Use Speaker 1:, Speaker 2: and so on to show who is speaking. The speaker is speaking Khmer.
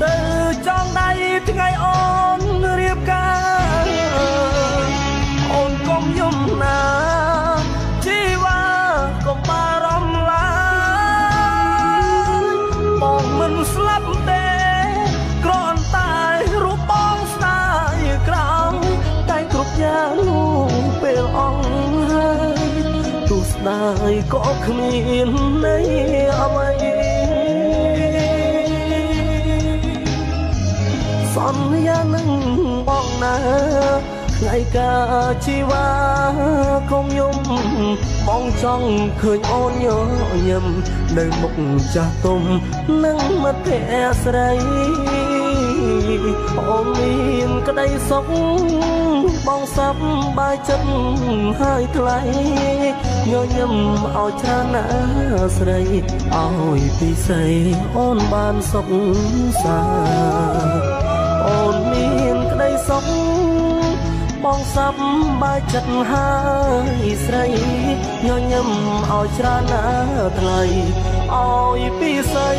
Speaker 1: ទៅចងដៃថ្ងៃអូនរៀបការអូនកុំយំណាជីវ៉ាកុំបារម្ភឡើយបងមិនស្លាប់ទេគ្រាន់តែរូបបងស្ដាយក្រោយតែគ្រប់យ៉ាងនោះពេលអង្គហើយទោះស្ដាយក៏គ្មានន័យអ្វីសន្យានឹងបងណាថ្ងៃកាជីវ៉ាកុំយំបងចង់ឃើញអូនញញឹមនៅមុខចាស់ទុំនិងមិត្តភក្តិស្រីអូនមានក្តីសុខបងសប្បាយចិត្តហើយថ្លៃញញឹមឲ្យច្រើនណាស្រីឲ្យពិសីអូនបានសុខសាអូនមានក្តីសុខបងសប្បាយចិត្តហើយស្រីញញឹមឲ្យច្រើនណាថ្លៃឲ្យពិសី